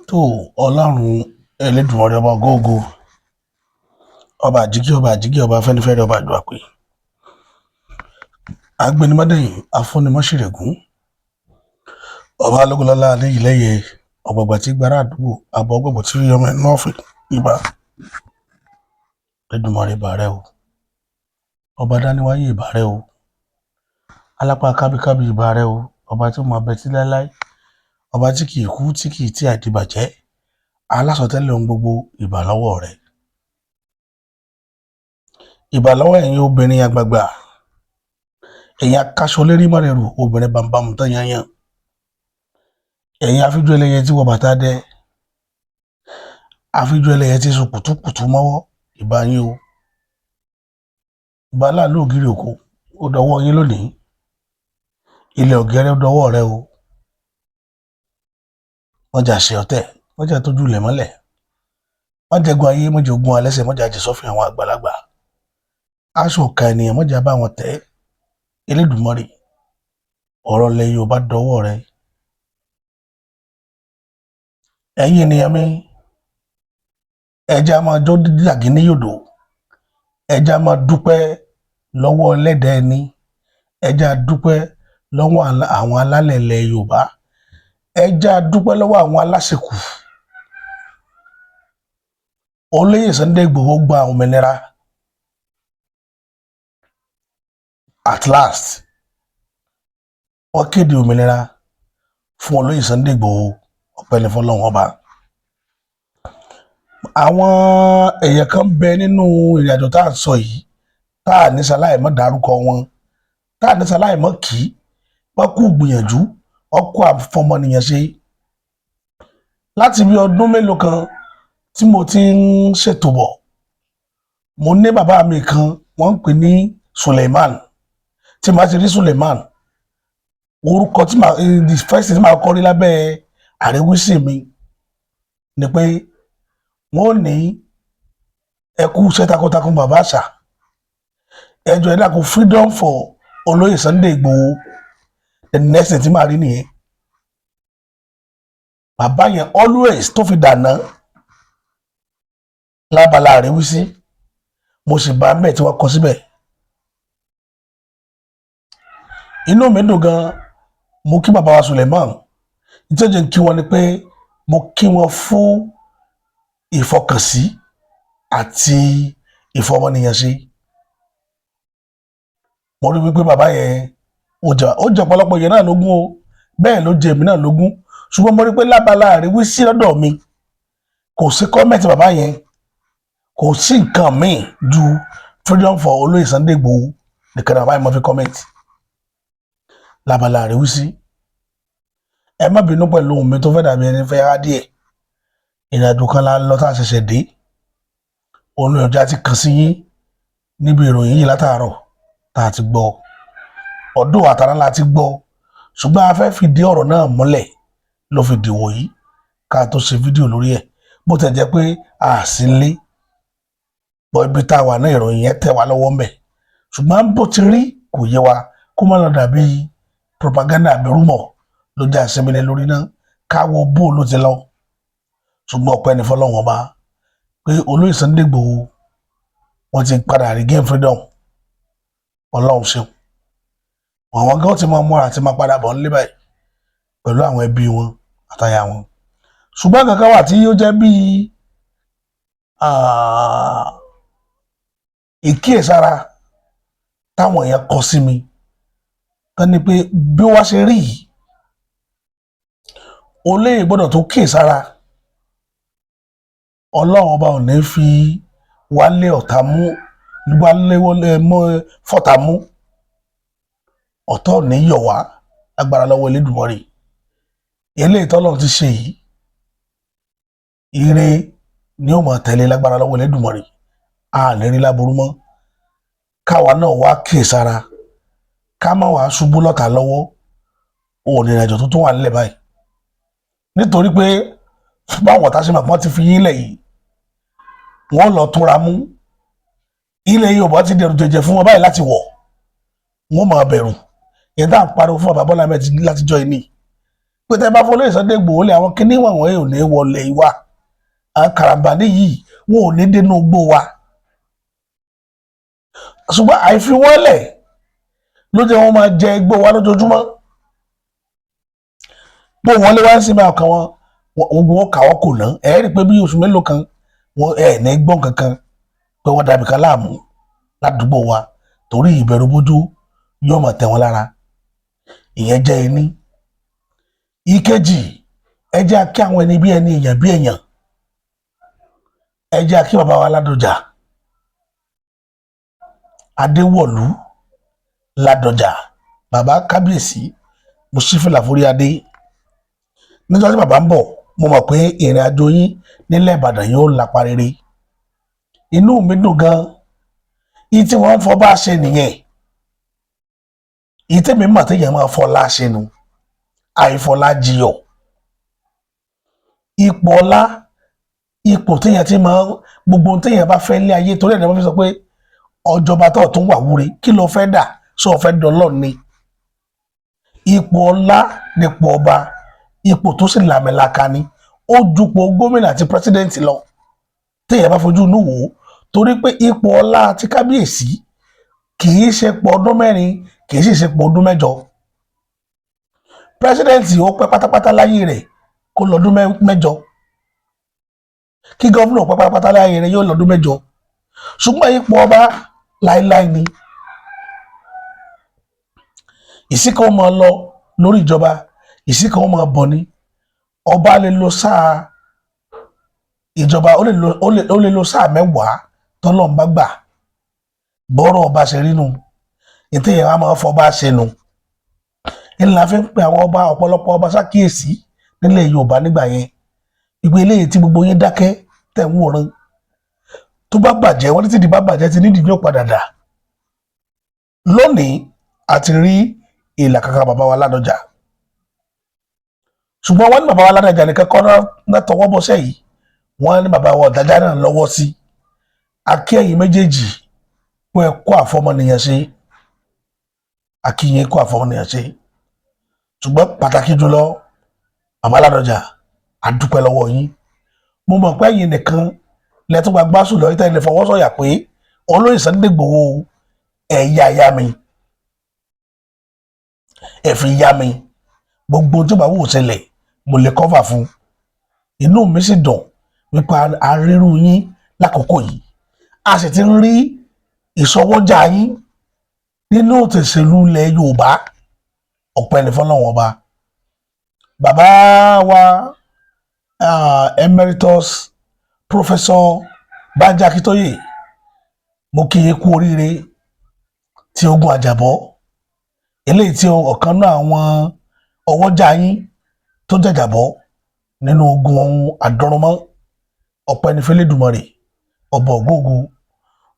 Tó Ọlọ́run Elédùmarè, ọba gógó, ọba àjíkí, ọba àjíkí, ọba afẹ́nifẹ́re, ọba àjọàpè, agbẹnimọ́dẹ̀yìn, afúnimọ́ṣẹ̀rẹ̀gùn, ọba alógúnlọ́lá, alẹ́yìnlẹ́yẹ, ọ̀gbàgbà tí gbára àdúgbò àbọ̀ ọgbọ̀gbọ̀ tí ọmọ ẹ̀ náà fẹ́. Ìbà Elédùmarè, ìbà rẹ o. Ọba dáníwáyé, ìbà rẹ o. Alápá kábíkábí, ìbà rẹ o. Ọba tí ó máa bẹ tí láéláé, ọba tí kì í kú, tí kì í tí àìdìbàjẹ́, alásọtẹ́lẹ̀ ohun gbogbo, ìbà lọ́wọ́ rẹ. Ìbà lọ́wọ́ ẹ̀yin obìnrin àgbààgbà, ẹ̀yin akáṣọ lérí mọ́rẹ̀rù, obìnrin bàǹbàmù tán yanyan, ẹ̀yin afíjú ẹlẹ́yẹ tí wọ bàtà dẹ, afíjú ẹlẹ́yẹ tí sun kùtùkùtù mọ́wọ́, ìbà yín o. Ìbà láàlú ògiri òkò, ó dọwọ́ yín lónìí. Ilẹ̀ ọ̀gẹ́rẹ́, ó dọwọ́ rẹ o. Wọ́n jà ṣe ọ̀tẹ̀, wọ́n jà tójú ilẹ̀ mọ́lẹ̀, wọ́n jẹ́gun ayé, mọ́jà ogun alẹ́sẹ̀, mọ́jà jẹ sọ́fìn àwọn àgbàlagbà, aṣọ ọ̀ka ènìyàn, mọ́jà bá wọn tẹ́. Elédùmarè, ọ̀rọ̀ ilẹ̀ Yorùbá dọwọ́ rẹ. Ẹ̀yin ènìyàn mi, ẹja máa jó dàgí ní yòdò, ẹja máa dúpẹ́ lọ́wọ́ ẹlẹ́dàá ẹni, ẹja dúpẹ́ lọ́wọ́ àwọn alálẹ̀ ilẹ̀ Yorùbá, ẹja dúpẹ́ lọ́wọ́ àwọn aláṣekù. Olóyè Sunday Igboho gba òmìnira at last. Wọ́n kéde òmìnira fún olóyè Sunday Igboho, ọpẹ́ ní fọ́lọ́run ọba. Àwọn èèyàn kan bẹ nínú ìrìnàjò tá à ń sọ yìí tá à ní sáláì mọ́ dárúkọ wọn, tá à ní sáláì mọ́ kì í. Wọ́n kú gbìyànjú, wọ́n kú àfọmọnìyàn ṣe. Láti bí ọdún mélòó kan tí mo ti ń ṣètò bọ̀, mo ní bàbá mi kan, wọ́n ń pè ní Suleiman. Tí màá ti rí Suleiman, orúkọ tí màá, the first thing tí màá kọ́ rí lábẹ́ àríwísí mi ni pé wọ́n ní, "Ẹ kú iṣẹ́ takuntakun, bàbá àṣà, ẹ jọ̀ọ́, ẹ dákun, freedom for olóyè Sunday Igboho." The next thing tí màá rí nìyẹn. Bàbá yẹn always tó fi dànà lábala àríwísí, mo sì bá mẹ́ẹ̀ tí wọ́n kọ síbẹ̀. Inú mi dùn gan. Mo kí bàbá wa Suleiman. Nítorí kí wọ́n ni pé mo kí wọn fún ìfọkànsí àti ìfọmọnìyàn ṣe. Mo rí wípé bàbá yẹn ó jẹ ọ̀pọ̀lọpọ̀ yẹn náà lógún o, bẹ́ẹ̀ ló jẹ èmi náà lógún. Ṣùgbọ́n mo rí pé lábala àríwísí lọ́dọ̀ mi, kò sí comment bàbá yẹn, kò sí nǹkan míì ju freedom for olóyè Sunday Igboho nìkan náà. Bàbá yẹn mo fi comment lábala àríwísí. Ẹ má bínú pẹ̀lú ohun mi tó fẹ́ dàbí ẹni fẹ́ há díẹ̀. Ìrìnàjò kan la lọ tá a ṣẹ̀ṣẹ̀ dé, òun ìrìnàjò àti kàn sí yín níbi ìròyìn yìí látàárọ̀ tá a ti gbọ́, ọdún àtàrà la ti gbọ́, ṣùgbọ́n a fẹ́ fìdí ọ̀rọ̀ náà múlẹ̀ ló fi dìwò yìí ká tó ṣe fídíò lórí ẹ̀. Bó tẹ̀ jẹ́ pé a sì ń lé bọ́ ibi tá a wà náà, ìròyìn yẹn tẹ̀ wá lọ́wọ́ ńbẹ̀, ṣùgbọ́n bó ti rí kò yé wa, kó má lọ dàbí propaganda àbí rumour ló jẹ́ àṣemílẹ̀ lórí náà, káwọ bó ló ti lọ. Ṣùgbọ́n ọpẹ́ ní fọlọ́wọ́n ọba pé olóyè Sunday Igboho, wọ́n ti padà regain freedom. Ọlọ́run ṣeun. Àwọn gan ti máa múra àti máa padà bọ̀ nílé báyìí pẹ̀lú àwọn ẹbí wọn àtàyà wọn. Ṣùgbọ́n kankan wà tí ó jẹ́ bíi ìkíyèsára táwọn èèyàn kọ sí mi tán ni pé bí wọ́n ṣe rí yìí, olóyè gbọ́dọ̀ tó kíyèsára. Ọlọ́run ọba ò ní fi wálé ọ̀tá mú, wálé wọlé mọ́ fọ́tà mú, ọ̀tọ̀ ò ní yọ̀ wá agbára lọ́wọ́ Elédùmarè. Eléyìí tọ́lọ́run ti ṣe yìí, ire ni ó máa tẹ̀lé lágbára lọ́wọ́ Elédùmarè. A lè rí láburú mọ́. Káwa náà wá kíyèsára, ká má wàá ṣubú lọ́tà lọ́wọ́. Òun ní ìrìnàjò tó tún wà nílẹ̀ báyìí, nítorí pé báwọn ọ̀tá ṣe máa pọ́n ti fi yín lẹ̀ yìí, wọ́n lọ túnra mú. Ilẹ̀ Yorùbá ti dẹrù jẹjẹ fún wọn báyìí láti wọ̀, wọ́n máa bẹ̀rù. Yẹn tá à ń pariwo fún bàbá Bọ́lá Ahmed látijọ́ yìí ni. Pé tẹ́ bá fọlọ́ Sunday Igboho lé, àwọn kíní wọ̀nyí ò ní wọlé wa, àwọn karambani yìí wọn ò ní dénú gbó wa. Ṣùgbọ́n àìfi wọ́n lẹ̀ ló jẹ́ wọ́n máa jẹ igbó wa lójoojúmọ́. Bó wọ́n lé wá sí máa kàn wọ́n, gbogbo wọn kà wọ́n kò ná. Ẹ̀ rí i pé bí oṣù mélòó kan wọn ẹ̀ ní gbọ́n kankan pé wọ́n dàbí kan láàmú ládùúgbò wa, torí ìbẹ̀rù bójú yóò máa tẹ̀ wọ́n lára. Ìyẹn jẹ́ ẹni ìkejì. Ẹ jẹ́ kí àwọn ẹni bí ẹni, èèyàn bí èèyàn, ẹ jẹ́ kí bàbá wa Ládọjà, Adéwọ̀lú Ládọjà, bàbá kábíyèsí, mo ṣí fìlà forí adé. Níjọ́ tí bàbá ń bọ̀, mo mọ̀ pé ìrìn àjò yín nílẹ̀ Ìbàdàn yóò lápa rere. Inú mi dùn gan. Ìyí tí wọ́n ń fọ́ bá ṣe nìyẹn. Ìyí tèmi mọ̀ téèyàn máa fọlá ṣe nu, àìfọlá jiyọ̀. Ipò ọlá, ipò téèyàn ti máa gbogbo ohun téèyàn bá fẹ́ lé ayé, torí ẹ̀ ní wọ́n fi sọ pé ọjọba tó tún wà wúre, kí ló fẹ́ dà? Sọ fẹ́ dọlọ́ ni? Ipò ọlá nípò ọba, ipò tó sì làmìlaka ni. Ó jupò gómìnà àti president lọ téèyàn bá fojú inú wò ó, torí pé ipò ọlá àti kábíyèsí kì í ṣe pọ̀ ọdún 4, kì í sì ṣe pọ̀ ọdún 8. President, ó pẹ́ pátápátá láyé rẹ̀ kó lọ́dún 8. Kí governor pẹ́ pátápátá láyé rẹ̀, yóò lọ́dún 8. Ṣùgbọ́n ipò ọba, láíláí ni. Ìsìnkà ó máa lọ lórí ìjọba, ìsìnkà ó máa bọ̀ ni. Ọba lè lo sáà ìjọba, ó lè lo sáà 10 tọ́lọ́run bá gbà. Bọ́rọ̀ ọba ṣe rí nu, ìtẹ̀yẹ̀ wa máa fọba ṣe nu. Ńlá fi ń pe àwọn ọba, ọ̀pọ̀lọpọ̀ ọba ṣàkíyèsí nílẹ̀ Yorùbá nígbà yẹn, ìgbé eléyìí tí gbogbo yín dákẹ́ tẹ̀ ń wòran, tó bá bàjẹ́, wọ́n ní tí ìdí bá bàjẹ́, tí nídìí ní ó padà dà. Lónìí, a ti rí ìlàkàkà bàbá wa Ládọjà. Ṣùgbọ́n wọ́n ní bàbá wa Ládọjà nìkan kọ́ náà tọwọ́ bọ́sẹ̀ yìí, wọ́n ní bàbá wa Ọ̀dájà náà lọ́wọ́ sí. Akí ẹ̀yin méjèèjì pé ẹ kó àfọmọnìyàn ṣe, akíyìn kó àfọmọnìyàn ṣe. Ṣùgbọ́n pàtàkì jùlọ, bàbá Ládọjà, a dúpẹ́ lọ́wọ́ yín. Mo mọ̀ pé ẹ̀yin nìkan lẹ́tọ́ gba gbásù lọ́yìn tẹ́lẹ̀ fọwọ́sọ̀yà pé olóyè Sunday Igboho, ẹ̀yà ya mi, ẹ fi yá mi, gbogbo tí ó bá wù ṣẹlẹ̀, mo lè cover fún. Inú mi sì dùn wípé a rírú yín lákòókò yìí, a sì ti ń rí ìsọwọ́jà yín nínú òtẹ̀sẹ̀lú ilẹ̀ Yorùbá. Ọpẹ́ ní fọ́lọ́run ọba. Bàbá wa Emeritus Professor Banji Akíntóyè, mo kí i kú oríire tí ogun àjàbọ́ eléyìí tí ọ̀kan náà àwọn ọwọ́jà yín tó jàjàbọ́ nínú ogun àdọ́rùnmọ́. Ọpẹ́ ní fẹ́lẹ́dùmarè, ọba ògógó,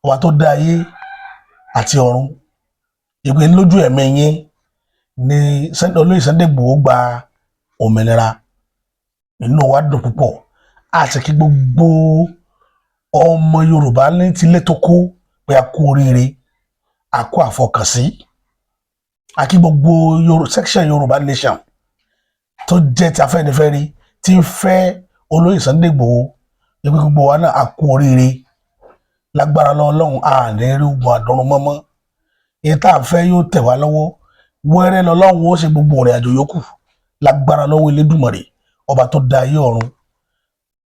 ọba tó dá ayé àti ọ̀run, ìpè lójú ẹ̀mí yín ní olóyè Sunday Igboho gba òmìnira. Inú wa dùn púpọ̀. Àti kí gbogbo ọmọ Yorùbá ní tilé tó kó pé a kú oríire, a kú àfọkànsí. A kí gbogbo section Yorùbá nation tó jẹ́ ti Afẹ́nifẹ́re tí ń fẹ́ olóyè Sunday Igboho, ìpè gbogbo wa náà, a kú oríire. Lágbára lọ́wọ́ Ọlọ́run, a ní rí ogun àdọ́run mọ́mọ́. Èyí tá à ń fẹ́ yóò tẹ̀ wá lọ́wọ́ wẹ́rẹ́ lọ́lọ́run, ó ṣe gbogbo ìrìn àjò yòókù lágbára lọ́wọ́ Elédùmarè, ọba tó dá ayé ọ̀run.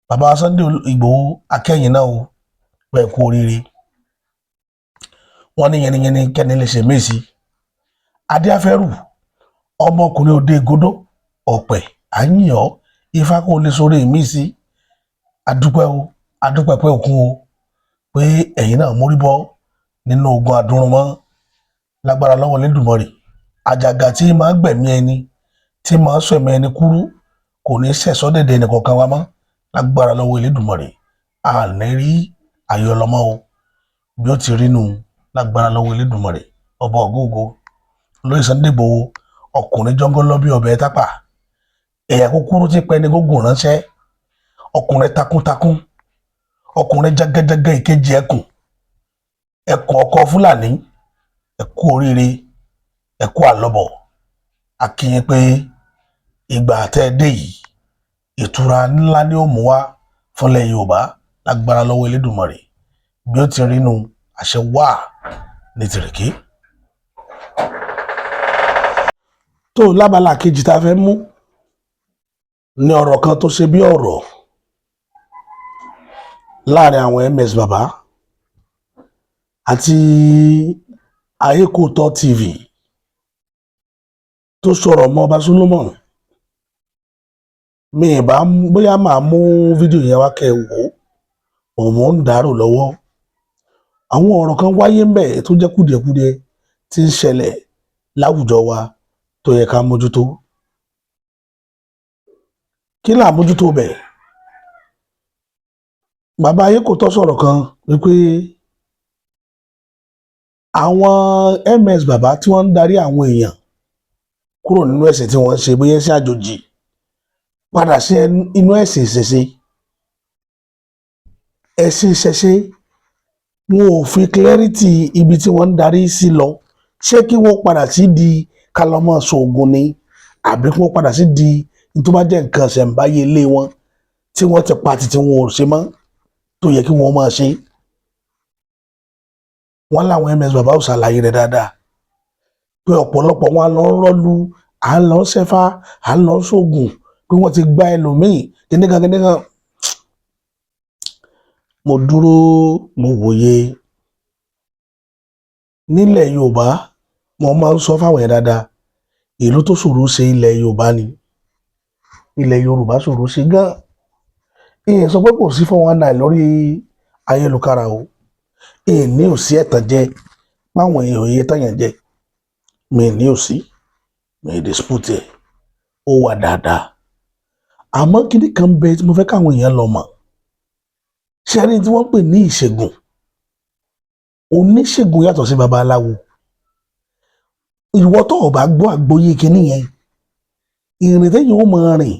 Bàbá Sunday Igboho, akẹ́yìn náà o, pẹ̀ kú oríire. Wọ́n ní yẹniyẹni kẹ́ni lè ṣe mí sí adéafẹ́rù, ọmọkùnrin òde ìgodó ọ̀pẹ̀ àyìnyàn ifá kó lè sórí mí sí. Adúpẹ́ o, adúpẹ́ pé òkun o, pé ẹ̀yin náà mórí bọ́ nínú ogun àdúrúnmọ́. Lágbára lọ́wọ́ Elédùmarè, àjàgà tí máa gbẹ̀mí ẹni, tí máa sọ ẹ̀mí ẹni kúrú, kò ní sẹ̀sọ́ dẹ̀dẹ̀ ẹnìkọ̀ọ̀kan wa mọ́. Lágbára lọ́wọ́ Elédùmarè, a ní rí ayọ̀lọ́mọ́ o. Bí ó ti rí nù, lágbára lọ́wọ́ Elédùmarè, ọba ògógó. Olóyè Sunday Igboho, ọkùnrin jọ́ngọ́lọ́ bí ọbẹ̀ tápà, ẹ̀yà kúkúrú tí pẹ́ni gógùn ránṣẹ́, ọkùnrin takuntakun, ọkùnrin jagajaga, ìkejì ẹkùn, ẹkùn ọkọ Fúlàní, ẹ kú oríire, ẹ kú àlọ́bọ̀. A kí yín pé Ìgbà tẹ́ ẹ dé yìí, ìtura ńlá ni ó mú wá fúnlẹ̀ Yorùbá lágbára lọ́wọ́ Elédùmarè. Bí ó ti rí nu, àṣẹ wà ní tìrìkì. Tó lábala kejì tá a fẹ́ mú ní ọ̀rọ̀ kan tó ṣe bí ọ̀rọ̀ láàrin àwọn MS Bàbá àti Ayékòótọ́ TV tó sọ̀rọ̀ mọ́ Ọba Solomon. Mi ì bá bóyá màá mú fídíò yẹn wá kẹ́ ẹ wò ó, òun ń dàrú lọ́wọ́. Àwọn ọ̀rọ̀ kan wáyé ń bẹ̀ tó jẹ́ kùdìẹ̀kudiẹ tí ń ṣẹlẹ̀ láwùjọ wa tó yẹ ká mójútó. Kí là mójútó bẹ̀? Bàbá Ayékòótọ́ sọ̀rọ̀ kan wípé àwọn MS Bàbá tí wọ́n ń darí àwọn èèyàn kúrò nínú ẹ̀sìn tí wọ́n ń ṣe, bóyá ẹ̀sìn àjòjì, padà sí inú ẹ̀sìn ìṣẹ̀ṣe. Ẹ̀sìn ìṣẹ̀ṣe, wọn ò fi clarity ibi tí wọ́n ń darí sí lọ. Ṣé kí wọ́n padà sí di kálọ́mọ́ ṣoògùn ni, àbí kí wọ́n padà sí di tó bá jẹ́ nǹkan ṣẹ̀ǹbáyé ilé wọn tí wọ́n ti pa títí wọn ò ṣe mọ́ tó yẹ kí wọ́n máa ṣe? Wọ́n láwọn MS Bàbá ò ṣàlàyé rẹ̀ dáadáa, pé ọ̀pọ̀lọpọ̀ wọn lọ ń rọ́lu, à ń lọ ṣẹ́fá, à ń lọ ṣoògùn, pé wọ́n ti gba ẹlòmíì kíníkan kíníkan. Mo dúró, mo wòye. Nílẹ̀ Yorùbá, mo máa ń sọ fáwọn yẹn dáadáa, ìlú tó ṣòro ṣe ilẹ̀ Yorùbá ni. Ilẹ̀ Yorùbá ṣòro ṣe gan. Ìyẹn sọ pé kò sí 419 lórí ayélujára o. Ìyẹn ní ò sí ẹ̀tàn jẹ báwọn èèyàn òye tẹ̀yàn jẹ. Mi ní ò sí, mi dispute ẹ̀, ó wà dáadáa. Àmọ́ kíní kan bẹ tí mo fẹ́ káwọn èèyàn lọ mọ̀. Ṣé ẹni tí wọ́n pè ní ìṣègùn, oníṣègùn yàtọ̀ sí babaláwo. Ìwọ tó o bá gbọ́ àgbọ́yé kíní yẹn, ìrìn téèyàn ó máa rìn,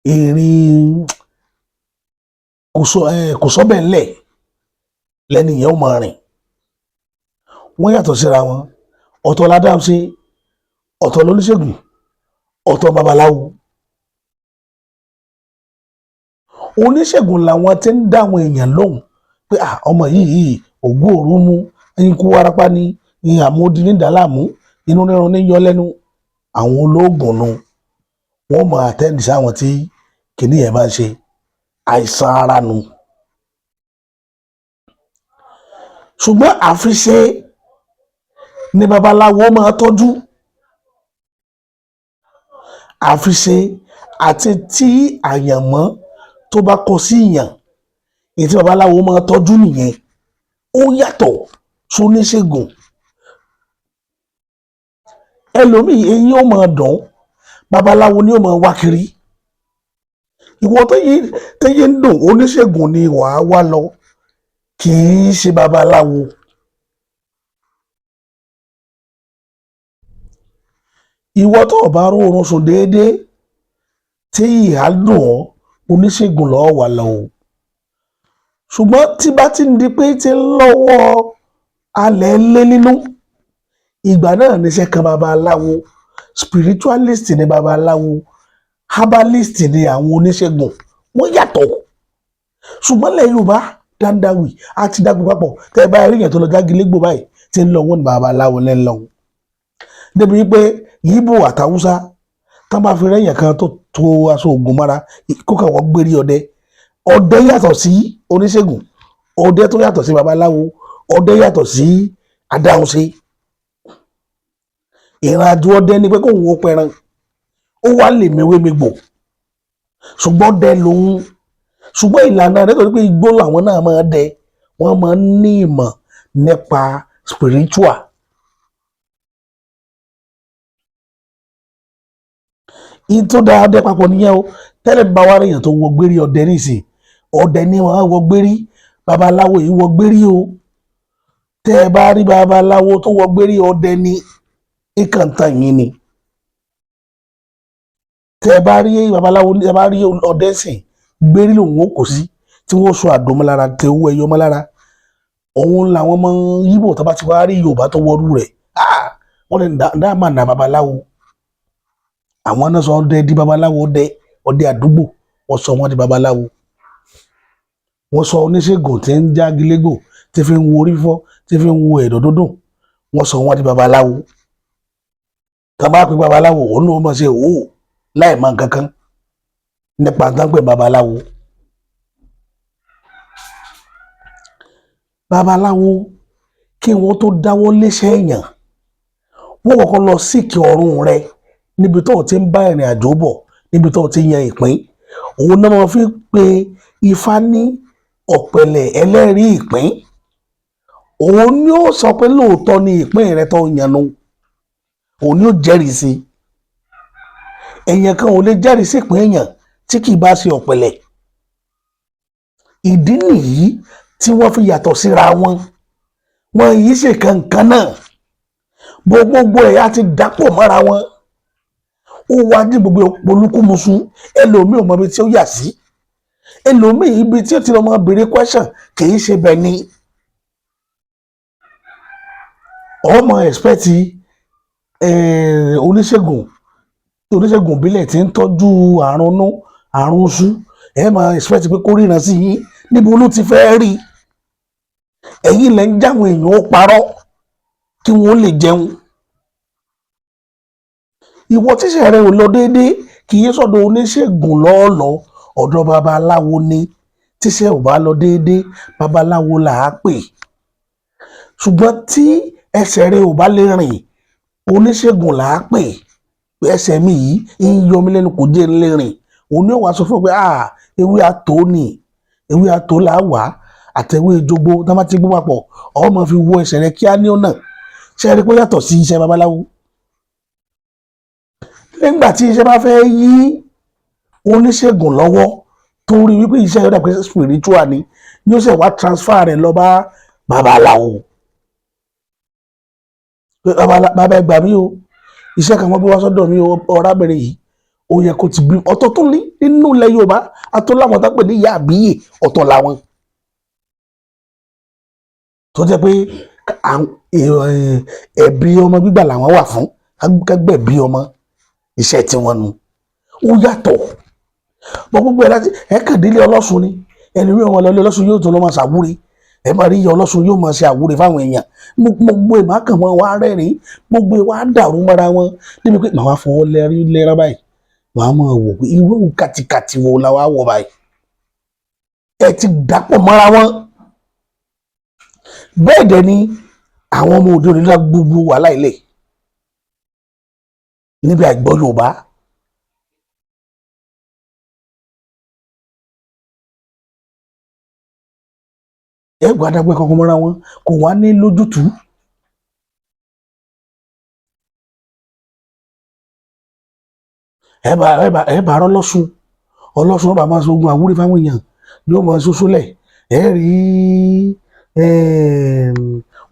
ìrìn kò sọ ẹ kò sọ bẹ́ẹ̀ ńlẹ̀ lẹ́nu yẹn ó máa rìn. Wọ́n yàtọ̀ síra wọn. Ọ̀tọ̀ ládàá ṣe, ọ̀tọ̀ lóníṣègùn, ọ̀tọ̀ babaláwo. Oníṣègùn làwọn tí ń dá àwọn èèyàn lóhùn pé ọmọ yìí ògún òru mú, ikú warapa ní àmódi ní dàlámù, inú rírun ní yọ lẹ́nu. Àwọn olóògùn nu, wọ́n mọ àtẹ́ǹdì sáwọn tí kìnní yẹn bá ń ṣe àìsàn ara nu. Ṣùgbọ́n àfiṣe ni babaláwo máa tọ́jú. Àfiṣe àti tí àyànmọ́ tó bá kọ sí ìyàn, èyí tí babaláwo máa tọ́jú nìyẹn. Ó yàtọ̀ sóníṣègùn. Ẹlòmíì eyín ó máa dùn, babaláwo ni ó máa wá kiri. Ìwọ téyín ń dùn, oníṣègùn ni wàá wá lọ, kì í ṣe babaláwo. Ìwọ tó o bá róorun sùn déédéé tí ìhà dùn ọ́, oníṣègùn lọ́ọ́ wà lọ o. Ṣùgbọ́n tí bá ti ń di pé tí ń lọ́wọ́ alẹ́ lé nínú, ìgbà náà níṣẹ́ kan babaláwo. Spiritualist ni babaláwo, herbalist ni àwọn oníṣègùn, wọ́n yàtọ̀. Ṣùgbọ́n lẹ́yìn Yorùbá dandawi àti dàgbò papọ̀. Tẹ́ ẹ bá rí yẹn tó lọ jágilégbò báyìí tí ń lọ, wọ́n ní babaláwo ní ń lọ. Débi wípé Yíbò àtàwùsá tán bá fi rẹ́yìn kan tó tó aṣọ ògùn mọ́ra kó kàn wọ́n gbérí ọdẹ. Ọdẹ yàtọ̀ sí oníṣègùn, ọdẹ tó yàtọ̀ sí babaláwo, ọdẹ yàtọ̀ sí adáhunṣe. Ìrìnàjò ọdẹ ni pé kóun ó pẹran, ó wá lè mewé megbò, ṣùgbọ́n ọdẹ lòun. Ṣùgbọ́n ìlànà rẹ̀, torí pé igbó làwọn náà máa dẹ, wọ́n máa ń ní ìmọ̀ nípa spiritual. In tó dáa ọdẹ papọ̀ nìyẹn o. Tẹ́lẹ̀ bá wá ríyàn tó wọ gbérí ọdẹ nísìn, ọdẹ ní wọn wọ gbérí, babaláwo yìí wọ gbérí o. Tẹ́ ẹ bá rí babaláwo tó wọ gbérí, ọdẹ ní ìkàntàn yín ni. Tẹ́ ẹ bá rí babaláwo, ẹ bá rí ọdẹ sìn, gbérí lòun ó kò sí tí wọ́n sọ àdó mọ́ lára, tẹ owó ẹyọ mọ́ lára. Òun làwọn ọmọ Yíbò tó bá ti wá rí Yorùbá tó wọrú rẹ̀, wọ́n lè dá màá nà babaláwo. Àwọn náà sọ ọdẹ di babaláwo, ọdẹ ọdẹ àdúgbò, wọ́n sọ wọ́n di babaláwo. Wọ́n sọ oníṣègùn tí ń jágilégbò, tí fi ń wo orí fífọ́, tí fi ń wo ẹ̀dọ̀ dúndùn, wọ́n sọ wọ́n di babaláwo. Tá a bá pe babaláwo, òun náà mọ̀ ṣe òwò láì mọ nǹkan kan nípa tán pé babaláwo. Babaláwo, kí wọ́n tó dáwọ́ léṣẹ́ èèyàn, wọ́n kọ́kọ́ lọ síkì ọ̀run rẹ níbi tó o ti ń bá ìrìn àjò bọ̀, níbi tó o ti yan ìpín. Òun náà máa fi pe Ifá ní ọ̀pẹ̀lẹ̀ ẹlẹ́rìí ìpín. Òun ni ó sọ pé lóòótọ́ ni ìpín rẹ tó yànnú, òun ni ó jẹ́rìí sí. Èèyàn kan ò lè jẹ́rìí sí ìpín èèyàn tí kì í bá ṣe ọ̀pẹ̀lẹ̀. Ìdí nìyí tí wọ́n fi yàtọ̀ síra wọn. Wọn yìí ṣe kankan náà, gbogbo ẹ̀yà ti dàpọ̀ mọ́ra wọn. Ó wá ní gbogbo polúkúmuṣu. Ẹlòmíì ò mọ ibi tí ó yà sí, ẹlòmíì ibi tí ó ti lọ mọ béèrè question kì í ṣe bẹ́ẹ̀ ni. Ọmọ expect oníṣègùn ìbílẹ̀ tí ń tọ́jú àrùn inú, àrùn oṣù, ẹ máa expect pé kó ríran sí yín. Níbo ló ti fẹ́ rí? Ẹ̀yin lẹ́ ń jáwọn èèyàn ó parọ́ kí wọ́n lè jẹun. Ìwọ tíṣẹ́ rẹ ò lọ déédéé, kì í sọ̀dọ̀ oníṣègùn lọ́ọ̀lọ́, ọ̀dọ̀ babaláwo ni. Tíṣẹ́ ò bá lọ déédéé, babaláwo là á pè. Ṣùgbọ́n tí ẹsẹ̀ rẹ ò bá lè rìn, oníṣègùn là á pè. Ẹsẹ̀ mi yìí ń yọ mí lẹ́nu, kò jẹ́ ń lè rìn. Òun ni ó wàá sọ fún ọ pé ewé àtò ni, ewé àtò là á wà àtẹ̀wé jogbo tá a bá ti gbó papọ̀, ọ máa fi wo ẹsẹ̀ rẹ kíá ní ọ̀nà. Ṣé ẹ rí pé yàtọ̀ sí iṣẹ́ babaláwo? Nígbà tí iṣẹ́ bá fẹ́ yí oníṣègùn lọ́wọ́, tó rí wípé iṣẹ́ yóò dà pé spiritual ni, ni ó sì wá transfer rẹ̀ lọ bá babaláwo. Bàbá, ẹ gbà mí o, iṣẹ́ kan wọ́n bí wá sọ́dọ̀ mi o. Ọ̀rábìnrin yìí, ó yẹ kó ti bí ọ̀tọ̀ tó ní nínú ilẹ̀ Yorùbá atọ́láwọn tó pè ní ìyá àbíyè, ọ̀tọ̀ làwọn tó jẹ́ pé ẹ̀bí ọmọ gbígbà làwọn wà fún, kẹgbẹ́ bí ọmọ, iṣẹ́ tiwọn nu, ó yàtọ̀ bọ́. Gbogbo ẹ̀ láti ẹ̀ẹ́kàndínlẹ̀ ọlọ́sùn ni ẹni rí ọmọ lọlé ọlọ́sùn yóò tó lọ́ máa ṣàwúre. Ẹ máa rí ìyá ọlọ́sùn yóò máa ṣe àwúre fáwọn èèyàn. Gbogbo ẹ̀ máa kàn wọ́n wá rẹ́rìn-ín, gbogbo ẹ̀ wá dàrú mọ́ra wọn níbi pé màá fọwọ́ lẹ́rí lẹ́rán báyìí, màá máa wò pé irú kàtìkàtì wo la wá wọ̀ báyìí. Ẹ ti dàpọ̀ mọ́ra wọn. Bẹ́ẹ̀ dẹ̀ ni àwọn ọmọ òde òní gbogbo wàhálà ilẹ̀ níbi àìgbọ́ Yorùbá. Ẹ gbọ́ adágbé kankan mọ́ra wọn, kò wá ní lójútùú. Ẹ bá rọ́ lọ́sùn, ọlọ́sùn ọba máa ṣogun àwúrí fáwọn èèyàn, yóò máa ṣoṣo lẹ̀. Ẹ rí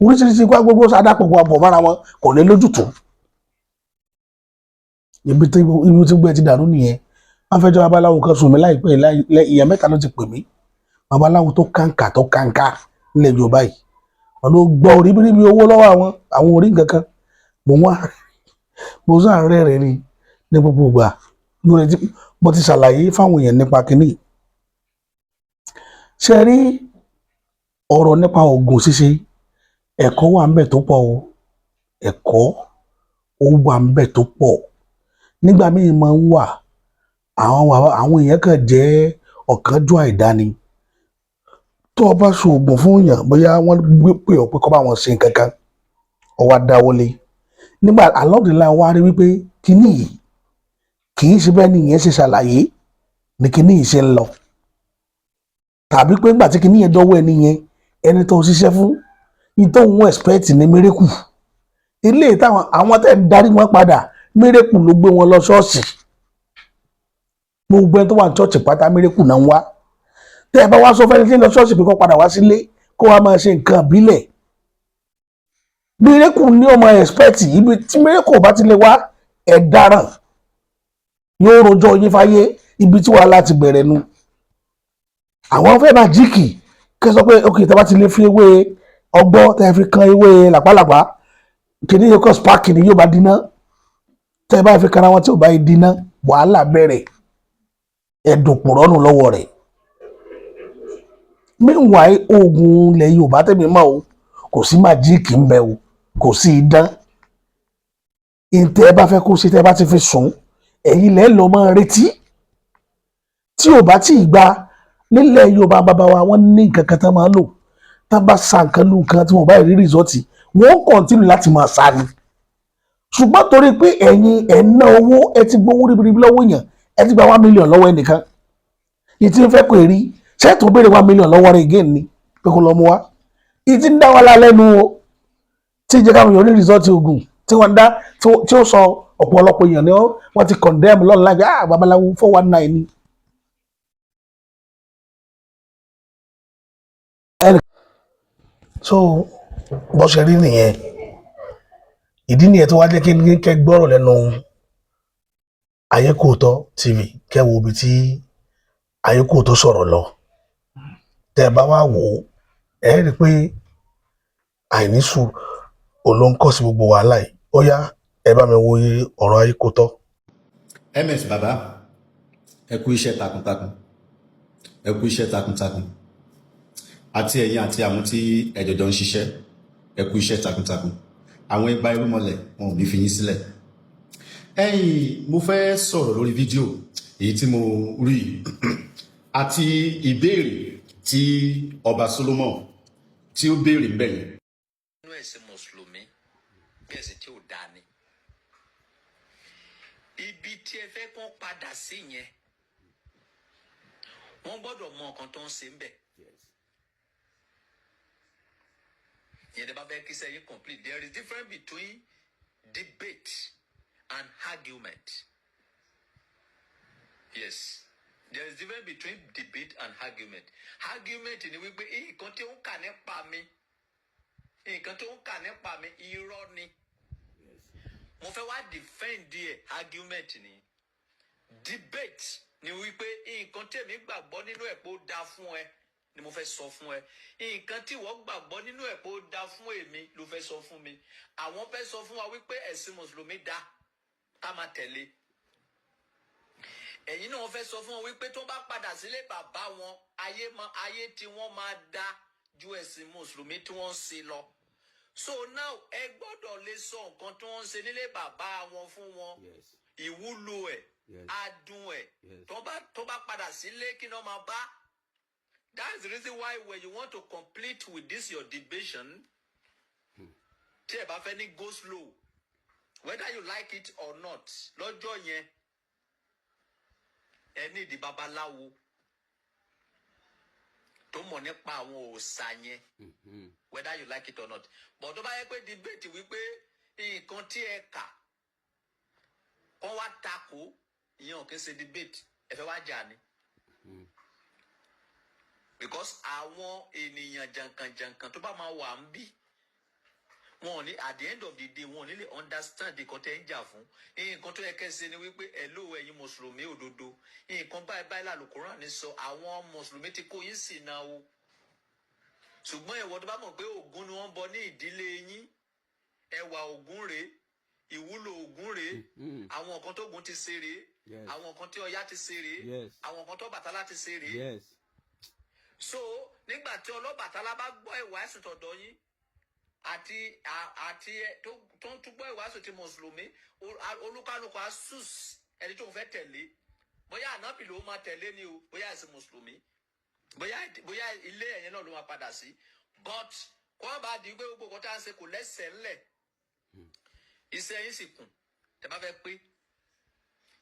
oríṣiríṣi kó gbogbo sádàpọ̀ pọ̀ mọ́ra wọn, kò ní lójútùú. Ibi tí gbé ti dàrú nìyẹn. Wọ́n fẹ́ jọ babaláwo kan sùn mí láìpẹ́. Ìyá mẹ́ta ló ti pè mí, babaláwo tó kàǹkà tó kàǹkà nílẹ̀ Yorùbá yìí. Wọn ló gbọ́ oríbíríbi owó lọ́wọ́ àwọn orí nǹkan kan. Mo wá mo sáà rẹ́rìn ni ní gbogbo ìgbà lórí tí mo ti ṣàlàyé fáwọn èèyàn nípa kínní. Ṣe rí ọ̀rọ̀ nípa oògùn ṣíṣe, ẹ̀kọ́ wà ńbẹ̀ tó pọ̀ o. Ẹ̀kọ́ ó wà ńbẹ̀ tó pọ̀. Nígbà míì máa ń wà, àwọn èèyàn kan jẹ́ ọ̀kánjúà àìdáni. Tó o bá ṣe oògùn fún èèyàn, bóyá wọ́n gbé pè ọ́ pé kó bá wọn ṣe nǹkan kan, ó wá dáwọ́lé, nígbà along the line wá rí wípé kínní yìí kì í ṣe bẹ́ẹ̀ ni ìyẹn ṣe ṣàlàyé ní kínní yìí ṣe ń lọ, tàbí pé nígbà tí kínní yẹn dọ́wọ́ ẹni yẹn, ẹni tó ṣiṣẹ́ fún ìtọ́ òun expect ní miracle. Ilé táwọn àwọn tẹ̀ ń darí wọn padà, miracle ló gbé wọn lọ ṣọ́ọ̀ṣì. Gbogbo ẹni tó wà ní ṣọ́ọ̀ṣì pátá, miracle náà ń wá. Tẹ́ ẹ bá wá sọ fẹ́ni tí ń lọ ṣọ́ọ̀ṣì pé kó padà wá sílé, kó wá máa ṣe nǹkan ìbílẹ̀, miracle ní ọmọ expect. Ibi tí miracle bá ti lè wá, ẹ̀ dáràn, yóò rojọ́ yín fáyé. Ibi tí wàhálà ti bẹ̀rẹ̀ nu. Àwọn fẹ́ máa jíìkì kí ẹ sọ pé ok, tẹ́ bá ti lè fi ewé ọgbọ́, tẹ́ fi kan ewé làpálàpá, kìíní yóò kọ́ spark ni yóò bá dínà. Tẹ́ ẹ bá fi kanra wọn, tí ò bá yìí dínà, wàhálà bẹ̀rẹ̀, ẹ̀dùn pòrọ́nù lọ́wọ́ rẹ̀. Meanwhile, oògùn ilẹ̀ Yorùbá tẹ̀mí mọ́ o, kò sí magic ń bẹ o, kò sí idán. Ìtẹ́ ẹ bá fẹ́ kó ṣe, tẹ́ ẹ bá ti fi sùn, ẹ̀yin lẹ́ lọ́ máa retí. Tí ò bá tí ì gba nílẹ̀ Yorùbá, bàbá wa, wọ́n ní nǹkan kan tán máa lò. Tán bá sa nǹkan lu nǹkan, tí wọ́n bá rí result, wọ́n continue láti máa sa ni. Ṣùgbọ́n torí pé ẹ̀yin ẹ̀ ń ná owó, ẹ ti gbowó ribiribi lọ́wọ́ èèyàn, ẹ ti gba 1 million lọ́wọ́ ẹnìkan yìí tí ń fẹ́ pè rí, ṣé tó béèrè 1 million lọ́wọ́ rẹ̀ again ni pé kó lọ mú wá? Ìyí tí ń dá wa lálẹ́nu o, tí ìjẹ́ káwọn èèyàn ní result oògùn tí wọ́n dá, tí ó sọ ọ̀pọ̀lọpọ̀ èèyàn ni wọ́n ti condemn lọ́nà láìpẹ́. Ah, babaláwo 419 ni. So bó ṣe rí nìyẹn. Ìdí nìyẹn tó wá jẹ́ kí n kẹ́ gbọ́rọ̀ lẹ́nu Ayékòótọ́ TV, kẹ́ wo ibi tí Ayékòótọ́ sọ̀rọ̀ lọ. Tẹ́ ẹ bá wá wò ó, ẹ rí i pé àìní sùúrù ò ló ń kọ́ sí gbogbo wàhálà yìí. Ó yá, ẹ bá mi wo ọ̀rọ̀ Ayékòótọ́. Ms baba, ẹ kú iṣẹ́ takuntakun, ẹ kú iṣẹ́ takuntakun, àti ẹ̀yin àti àwọn tí ẹ jọjọ ń ṣiṣẹ́, ẹ kú iṣẹ́ takuntakun. Àwọn igba irúnmọlẹ̀ wọn ò ní fi yín sílẹ̀. Ẹ̀yin, mo fẹ́ sọ̀rọ̀ lórí fídíò èyí tí mo rí àti ìbéèrè tí ọba Solomon tí ó béèrè ń bẹ̀ yẹn. Nínú ẹ̀sìn mùsùlùmí bí ẹ̀sìn tí ò dáa ni ibi tí ẹ fẹ́ kán padà sí yẹn, wọ́n gbọ́dọ̀ mọ nǹkan tó ń ṣe ń bẹ̀. Ìyẹn tẹ́ bá fẹ́ kí sẹ́yìn complete. There is difference between debate and argument. Yes, there is difference between debate and argument. Argument ni wípé nǹkan tí ó ń kà nípa mi, nǹkan tó ń kà nípa mi, irọ́ ni, mo fẹ́ wá defend ẹ̀, argument ni. Debate ni wípé nǹkan tí èmi gbàgbọ́ nínú ẹ̀ pé ó dáa fún ẹ ni mo fẹ́ sọ fún ẹ, nǹkan tí ìwọ gbàgbọ́ nínú ẹ̀ pé ó dáa fún èmi ló fẹ́ sọ fún mi. Àwọn fẹ́ sọ fún wa wípé ẹ̀sìn mùsùlùmí dáa, ká máa tẹ̀lé. Ẹ̀yin náà fẹ́ sọ fún wọn wípé tó bá padà sílé bàbá wọn, ayé mọ ayé tí wọ́n máa dá ju ẹ̀sìn mùsùlùmí tí wọ́n ń ṣe lọ. So now, ẹ gbọ́dọ̀ lè sọ nǹkan tí wọ́n ń ṣe nílé bàbá wọn fún wọn, ìwúlò ẹ̀, adùn ẹ̀, tó bá padà sílé, kí ni wọ́n máa bá. That's the reason why when you want to complete with this your debation, tí ẹ bá fẹ́ ní go slow, whether you like it or not, lọ́jọ́ yẹn, ẹ ní ìdí babaláwo tó mọ̀ nípa àwọn òòṣà yẹn, whether you like it or not. But tó bá yẹ pé debate wípé nǹkan tí ẹ kà kọ́ wá takò, ìyẹn ò kí ń ṣe debate, ẹ fẹ́ wá jà ni, because àwọn ènìyàn jàǹkànjàǹkàn tó bá máa wà ń bí, wọn ò ní, at the end of the day, wọn ò ní lè understand nǹkan tẹ́ ń jà fún. Nǹkan tó yẹ kẹ́ ṣe ni wípé ẹ ló ẹ̀yin mùsùlùmí òdodo, nǹkan báyìí báyìí làlùkùránì sọ, àwọn mùsùlùmí ti kó yín sí náà o. Ṣùgbọ́n ìwọ tó bá mọ̀ pé Ògún ni wọ́n ń bọ ní ìdílé yín, ẹwà Ògún rèé, ìwúlò Ògún rèé, àwọn nǹkan tó Ògún ti ṣe rèé, àwọn nǹkan tí Ọya ti ṣe rèé, àwọn nǹkan tó Bàtálá ti ṣe rèé. So nígbà tí Ọlọ́bàtálá bá gbọ́ ìwàásù tọ̀dọ̀ yín àti tó ń túbọ̀ ìwàásù ti mùsùlùmí, olúkálùkù asus ẹni tó ń fẹ́ tẹ̀lé, bóyá ànábì ló máa tẹ̀lé ni o, bóyá ẹ̀sìn mùsùlùmí, bóyá ilé ẹ̀yẹn náà ló máa padà sí. But kó má bàa di pé gbogbo nǹkan tá à ń ṣe kò lẹ́sẹ̀ ńlẹ̀, iṣẹ́ yín sì kùn. Tẹ́ bá fẹ́ pé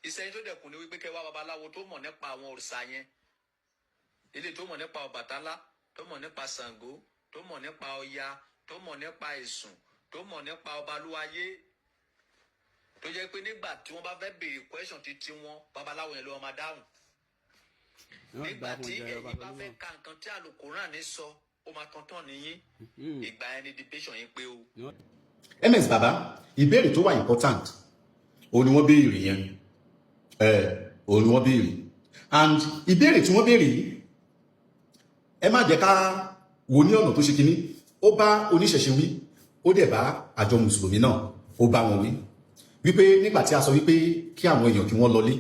iṣẹ́ yín tó dẹ̀kùn ni wípé kẹ́ wá babaláwo tó mọ̀ nípa àwọn òrìṣà yẹn, ilé tó mọ̀ nípa Ọbàtálá, tó mọ̀ nípa Ṣàngó, tó mọ̀ nípa Ọya, tó mọ̀ nípa Èṣù, tó mọ̀ nípa Ọbalúwayé, tó jẹ́ pé nígbà tí wọ́n bá fẹ́ béèrè question títí wọn, babaláwo yẹn ló máa dáhùn. Wọ́n Nígbà gbà fún tí jẹ ọba ẹ̀yin bá fẹ́ Solomon. ka nǹkan tí Àlùkùránì sọ, ó máa tán tán nìyí. Ìgbà yẹn ni debation yín pé o. Ms baba, ìbéèrè tó wà important òun ni wọ́n béèrè yẹn. Ẹ òun ni wọ́n béèrè, and ìbéèrè tí wọ́n béèrè yìí, ẹ má jẹ́ ká wò ní ọ̀nà tó ṣe kinní. Ó bá oníṣẹ̀ṣe wí, ó dẹ̀ bá àjọ mùsùlùmí náà, ó bá wọn wí. Wípé nígbà tí a sọ wípé kí àwọn èèyàn kí wọ́n lọlé,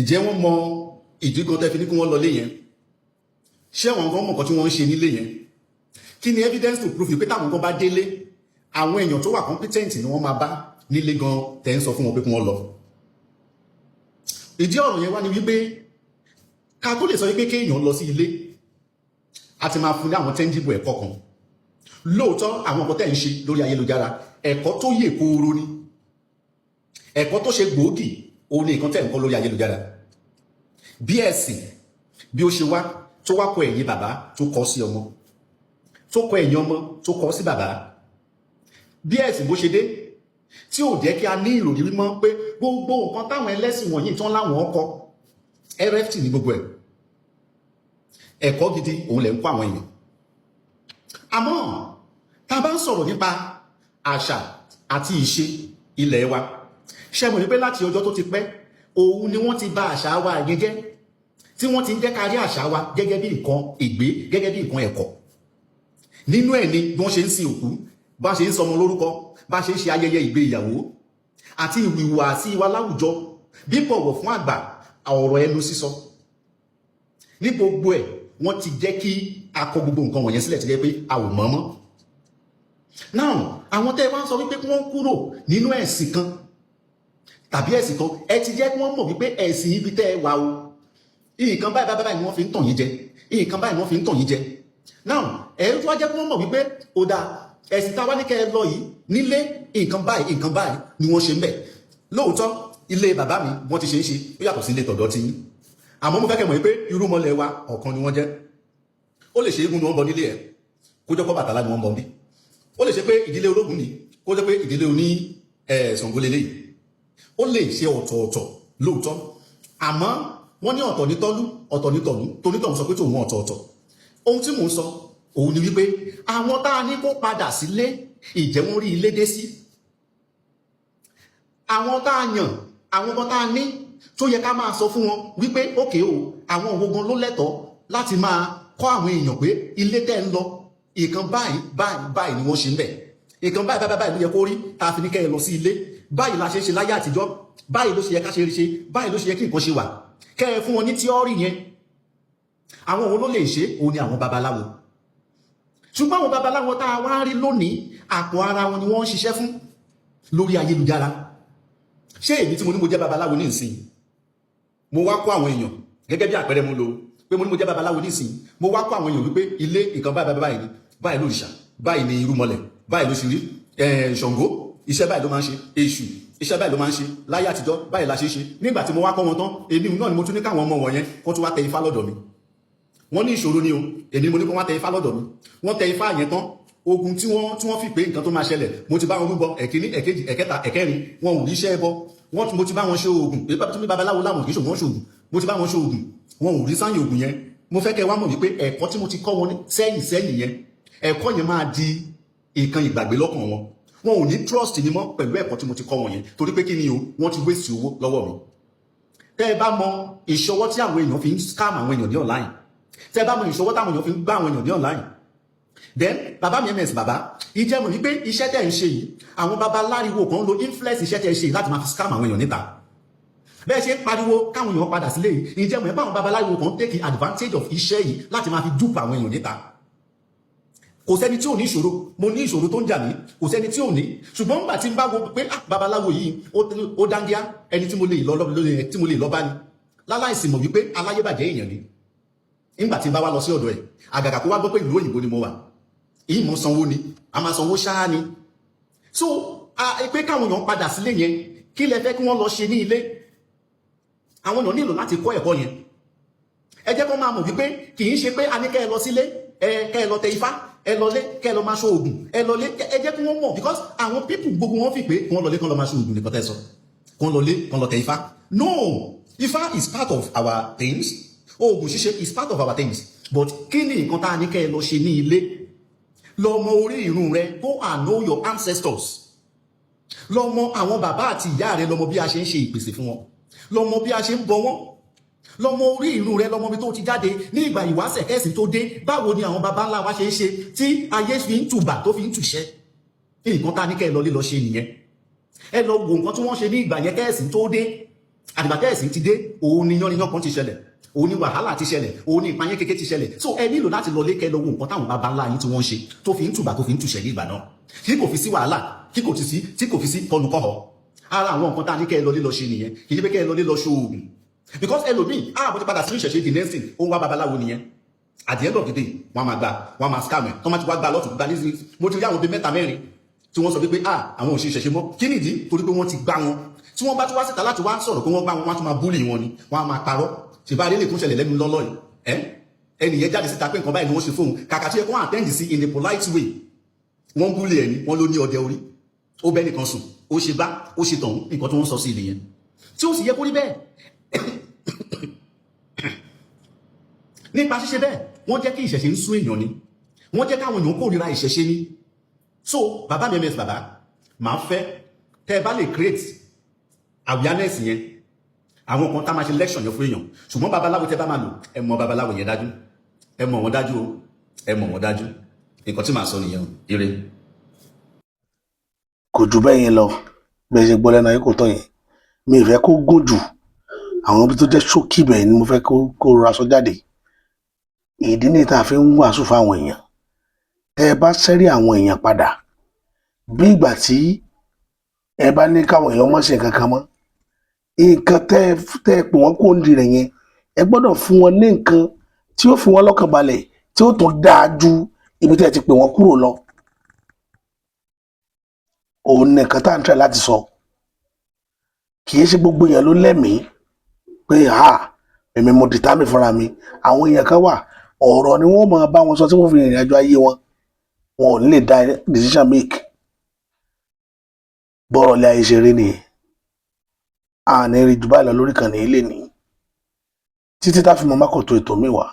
ìjẹ́ wọ́n mọ ìdí gan tẹ́ fi ní kí wọ́n lọlé yẹn? Ṣé àwọn gan mọ̀ nǹkan tí wọ́n ń ṣe nílé yẹn? Kí ni evidence to prove pé táwọn kan bá délé, àwọn èèyàn tó wà competent ni wọ́n máa bá nílé gan tẹ́ ń sọ fún wọn pé kí wọ́n lọ? Ìdí ọ̀rọ̀ yẹn wá ni wípé ká tó lè sọ wípé kéèyàn lọ sí ilé, a ti máa fún ní àwọn tangible ẹ̀kọ́ kan. Lóòótọ́, àwọn nǹkan tẹ́ ń ṣe lórí ayélujára, ẹ̀kọ́ tó yè kooro ni, ẹ̀kọ́ tó ṣe gbòógì òun ni nǹkan tẹ́ ń kọ́ lórí ayélujára. Bí ẹ̀sìn bí ó ṣe wá, tó wá kọ ẹ̀yìn bàbá, tó kọ sí ọmọ, tó kọ ẹ̀yìn ọmọ, tó kọ sí bàbá, bí ẹ̀sìn bó ṣe dé tí ò jẹ́ kí a ní ìròyìn mímọ́ pé gbogbo nǹkan táwọn ẹlẹ́sìn wọ̀nyí tán láwọn ọkọ rft ní gbogbo ẹ̀, ẹ̀kọ́ gidi òun lẹ̀ ń kọ́ àwọn èèyàn. Àmọ́ tá a bá ń sọ̀rọ̀ nípa àṣà àti ìṣe ilẹ̀ wa, ṣe mọ̀ wípé láti ọjọ́ tó ti pẹ́ òun ni wọ́n ti bà àṣà wa yẹn jẹ́, tí wọ́n ti ń jẹ́ ká rí àṣà wa gẹ́gẹ́ bí nǹkan ìgbé, gẹ́gẹ́ bí nǹkan ẹ̀kọ́. Nínú ẹ̀ ni bí wọ́n ṣe ń sin òkú, bá ṣe ń sọmọ lórúkọ, bá ṣe ń ṣe ayẹyẹ ìgbéyàwó àti ìhùwàsí wa láwùjọ, bíbọ̀wọ̀ fún àgbà, ọ̀rọ̀ ẹnu sísọ, ní gbogbo ẹ̀, wọ́n ti jẹ́ kí a kọ gbogbo nǹkan wọ̀nyẹn sílẹ̀ tí jẹ́ pé a ò mọ̀ mọ́. Now, àwọn tẹ́ ẹ wá ń sọ wípé kí wọ́n kúrò nínú ẹ̀sìn kan tàbí ẹ̀sìn kan, ẹ ti jẹ́ kí wọ́n mọ̀ wípé ẹ̀sìn ibi tẹ́ ẹ wà o, nǹkan báyìí báyìí báyìí ni wọ́n fi ń tàn yín jẹ, nǹkan báyìí ni wọ́n fi ń tàn yín jẹ. Now, ẹ tó wá jẹ́ kí wọ́n mọ̀ wípé ó dáa, ẹ̀sìn táwa ní kẹ́ ẹ lọ yìí, nílé, nǹkan báyìí, nǹkan báyìí ni wọ́n ṣe ń bẹ̀. Lóòótọ́, ilé bàbá mi wọ́n ti ṣe é ṣe, ó yàtọ̀ sí ilé tọ̀dọ̀ ti yín. Àmọ́ mo fẹ́ kẹ́ mọ̀ wípé irúmọlẹ̀ wa ọ̀kan ni wọ́n jẹ́. Ó lè ṣe eégún ni wọ́n bọ nílé ẹ̀, kó jẹ́ pé Ọbàtálá ni wọ́n bọ bí. Ó lè ṣe pé ìdílé ológun ni, kó jẹ́ pé ìdílé oní Ṣàngó lélẹ́yìí. Ó lè ṣe ọ̀tọ̀ọ̀tọ̀ lóòótọ́, àmọ́ wọ́n ní ọ̀tọ̀ ní tọ́lú, ọ̀tọ̀ ní tọ̀lú, tonítọ̀hún sọ pé tòun ọ̀tọ̀ọ̀tọ̀. Ohun tí mò ń sọ òun ni wípé àwọn tá a ní kó padà sílé, ìjẹ́ wọ́n rí ilé dé sí? Àwọn tá a yàn, àwọn kan tá a ní tó yẹ ká máa sọ fún wọn wípé ókè o, àwọn òwò gan ló lẹ́tọ̀ọ́ láti máa kọ́ àwọn èèyàn pé ilé tẹ́ ń lọ, ìkan báyìí báyìí báyìí ni wọ́n ṣe ń bẹ̀, ìkan báyìí báyìí báyìí ló yẹ kó rí tá a fi ní kẹ́ ẹ lọ sí ilé, báyìí la ṣe ń ṣe láyé àtijọ́, báyìí ló ṣe yẹ ká ṣe rí ṣe, báyìí ló ṣe yẹ kí nǹkan ṣe wà, kẹ́ ẹ fún wọn ní theory yẹn. Àwọn òun ló lè ṣe? Òun ni àwọn babaláwo. Ṣùgbọ́n àwọn babaláwo tá a wá rí lónìí, àpò ara wọn ni wọ́n ń ṣiṣẹ́ fún lórí ayélujára. Ṣé èmi tí mo ní mo jẹ́ babaláwo ní ìsìn, mo wá kó àwọn èèyàn, gẹ́gẹ́ bí àpẹẹrẹ mo lò pé mo ní mo jẹ́ babaláwo ní ìsìn, mo wá kó àwọn èèyàn wípé ilé nǹkan báyìí báyìí ni, báyìí lòrìṣà, báyìí ni irúmọlẹ̀, báyìí ló ṣe rí, Ṣàngó iṣẹ́ báyìí ló máa ń ṣe, Èṣù iṣẹ́ báyìí ló máa ń ṣe, láyé àtijọ́ báyìí la ṣe ṣe. Nígbà tí mo wá kọ́ wọn tán, èmi náà ni mo tún ní káwọn ọmọ wọ̀nyẹn kó tún wá tẹ ifá lọ́dọ̀ mi. Wọ́n ní ìṣòro ni o, èmi mo ní kó wá tẹ ifá lọ́dọ̀ mi. Wọ́n tẹ ifá yẹn tán, ogun tí wọ́n fi pé nǹkan tó máa ṣẹlẹ̀, mo ti bá wọn rúbọ ẹ̀kíní, ẹ̀kejì, ẹ̀kẹta, ẹ̀kẹrin, wọn ò ríṣẹ́ ẹbọ. Wọ́n mo ti bá wọn ṣe oògùn pé tí babaláwo láwọn kì í ṣògùn, wọn ṣoògùn, mo ti bá wọn ṣe oògùn, wọn ò rí sáyìn oògùn yẹn. Mo fẹ́ kẹ́ wá mọ̀ wípé ẹ̀kọ́ tí mo ti kọ́ wọn sẹ́yìn sẹ́yìn yẹn, ẹ̀kọ́ yẹn máa di nǹkan ìgbàgbé lọ́kàn wọn. Wọn ò ní trust ni mọ́ pẹ̀lú ẹ̀kọ́ tí mo ti kọ́ wọn yẹn, torí pé kí ni o, wọ́n ti waste owó lọ́wọ́ mi. Tẹ́ ẹ bá mọ ìṣọwọ́ tí àwọn èèyàn fi ń scam àwọn èèyàn ní online, tẹ́ ẹ bá mọ ìṣọwọ́ táwọn èèyàn fi ń gbá àwọn èèyàn ní online. Then bàbá mi ms bàbá ìjẹ́ mọ̀ wípé iṣẹ́ tẹ́ ń ṣe yìí, àwọn babaláriwo kan ń lo influence iṣẹ́ tẹ́ ń ṣe yìí láti máa fi scam àwọn èèyàn níta. Bẹ́ẹ̀ ṣe ń pariwo káwọn èèyàn padà sílé yìí, ìjẹ́ mọ̀ pé àwọn babaláriwo kan take advantage of iṣẹ́ yìí láti máa fi dupe àwọn èèyàn níta? Kò sẹ́ni tí ò ní ìṣòro. Mo ní ìṣòro tó ń jà mí, kò sẹ́ni tí ò ní. Ṣùgbọ́n nígbà tí n bá wo pé, ah, babaláwo yìí ó dáńgíá, ẹni tí mo lè lọ bá ni, láláìsí mọ̀ wípé aláyébàjẹ́ èèyàn ni. Nígbà tí n bá wá lọ sí ọ̀dọ̀ ẹ̀, àgàgà kó wá gbọ́ pé ìlú òyìnbó ni mo wà, èyí mo sanwó ni, a máa sanwó ṣáá ni. So pé káwọn èèyàn padà sílé yẹn, kí lẹ fẹ́ kí wọ́n lọ ṣe ní ilé? Àwọn èèyàn nílò láti kọ́ ẹ̀kọ́ yẹn. Ẹ jẹ́ kó máa mọ̀ wípé kì í ṣe pé a ní kẹ́ ẹ lọ sílé, ẹ kẹ́ ẹ lọ tẹ ifá, ẹ lọlé kẹ́ ẹ lọ máa ṣe oògùn, ẹ lọlé. Ẹ jẹ́ kí wọ́n mọ̀, because àwọn people gbogbo wọn fi pé kí wọ́n lọlé kí wọ́n lọ máa ṣe oògùn nìkan tẹ́ sọ, kí wọ́n lọlé kí wọ́n lọ tẹ ifá. No, ifá is part of our things, oògùn ṣíṣe is part of our things, but kí ni nǹkan tá a ní kẹ́ ẹ lọ ṣe ní ilé? Lọ mọ orí ìrun rẹ, go and know your ancestors. Lọ mọ àwọn bàbá àti ìyá rẹ, lọ mọ bí a ṣe ń ṣe ìpèsè fún wọn, lọ mọ bí a ṣe ń bọ wọn, lọ mọ orí ìrun rẹ, lọ mọ ibi tó ti jáde ní ìgbà ìwáṣẹ̀ kẹ́sìn tó dé. Báwo ni àwọn baba ńlá wa ṣe ń ṣe tí ayé fi ń tùbà tó fi ń tùṣẹ́? Nǹkan tá a ní kẹ́ ẹ lọ lé lọ ṣe nìyẹn. Ẹ lọ wo nǹkan tí wọ́n ṣe ní ìgbà yẹn kẹ́ẹ̀sì tó dé. Àdìgbà kẹ́ẹ̀sì ti dé, òun ni yánníyán kan ti ṣẹlẹ̀, òun ni wàhálà ti ṣẹlẹ̀, òun ni ìpayín kékeré ti ṣẹlẹ̀. So ẹ nílò láti lọ lé, kẹ́ lọ wo nǹkan táwọn baba ńlá yín tí wọ́n ṣe tó fi ń tùbà, tó fi ń tùṣẹ̀ ní ìgbà náà, tí kò fi sí wàhálà, tí kò ti sí, tí kò fi sí kọnukọ́họ. Ara àwọn nǹkan tá a ní kẹ́ ẹ lọ lé lọ ṣe nìyẹn. Kì í ṣe pé kẹ́ ẹ lọ lé lọ ṣe oògùn, because ẹlòmíì, ah, bó ti padà sínú ìṣẹ̀ṣe, the next thing, ó ń wá babaláwo nìyẹn. At the end of the day, wọ́n á máa gba, wọ́n á máa scam ẹ̀. Tó máa ti wá gba lọ́tún gba nísìnyí, mo ti rí àwọn bíi mẹ́ta mẹ́rin tí wọ́n sọ wípé, ah, àwọn ò ṣe ìṣẹ̀ṣe mọ́. Kí nìdí? Torí pé wọ́n ti gbá wọn. Tí wọ́n bá tún wá síta láti wá sọ̀rọ̀ pé wọ́n gbá wọn, wọ́n á tún máa bully wọn ni, wọ́n á máa parọ́. Ṣèbá rí lè tún ṣẹlẹ̀ lẹ́nu lọ́lọ́ yìí, ẹ́ ẹnìyẹn jáde síta pé nǹkan báyìí ni wọ́n ṣe fóun. Kàkà tí ẹ kó attend sí in a polite way, wọ́n bully ẹni, wọ́n ló ní ọdẹ orí, ó bẹ́ nìkan sùn, ó ṣe bá ó ṣe tọ̀hún. Nǹkan tí wọ́n sọ sí nìyẹn, tí ó sì yẹ kó rí bẹ́ẹ̀. Nípa ṣíṣe bẹ́ẹ̀, wọ́n jẹ́ kí ìṣẹ̀ṣe ń sún èèyàn ni, wọ́n jẹ́ káwọn èèyàn kórìíra ìṣẹ̀ṣe ni. So bàbá mi, ms bàbá, màá fẹ́ tẹ́ ẹ bá lè create awareness yẹn, àwọn kan tá máa ṣe lecture yẹn fún èèyàn. Ṣùgbọ́n babaláwo tẹ́ bá máa lò, ẹ mọ babaláwo yẹn dájú, ẹ mọ̀ wọ́n dájú o, ẹ mọ̀ wọ́n dájú. Nǹkan tí màá sọ nìyẹn o. Ire. Kò jù bẹ́ẹ̀ yẹn lọ. Bẹ́ẹ̀ ṣe gbọ́ lẹ́nu ayé kò tọ́ yẹn, mi ì fẹ́ kó gùn jù. Àwọn ibi tó jẹ́ ṣókí bẹ́ẹ̀ ni mo fẹ́ kó rọra sọ jáde. Ìdí ní tá a fi ń wàásù fáwọn èèyàn, tẹ́ ẹ bá sẹ́rí àwọn èèyàn padà, bí ìgbà tí ẹ bá ní káwọn èèyàn má ṣe nǹkan kan mọ́, nǹkan tẹ́ ẹ pè wọ́n kó ń di rẹ̀ yẹn, ẹ gbọ́dọ̀ fún wọn ní nǹkan tí ó fi wọ́n lọ́kàn balẹ̀, tí ó tún dáa ju ibi tẹ́ ẹ ti pè wọ́n kúrò lọ. Òun ní nǹkan tá à ń tẹ̀ láti sọ. Kì í ṣe gbogbo èèyàn ló lẹ́mìí pé ha, èmi mo determine fúnra mi. Àwọn èèyàn kan wà, ọ̀rọ̀ ni wọ́n máa bá wọn sọ tí wọ́n fi rìnrìn àjò ayé wọn, wọn ò ní lè dá decision make. Bọ́rọ̀ lé ayé ṣe rí nìyẹn. A ní rí jù báyìí lọ lórí ìkànnì ilé ní títí tá a fi mọ mákòtò ètò mi wá.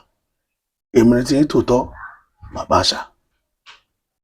Èmi ní ti yín tòótọ́, bàbá àṣà.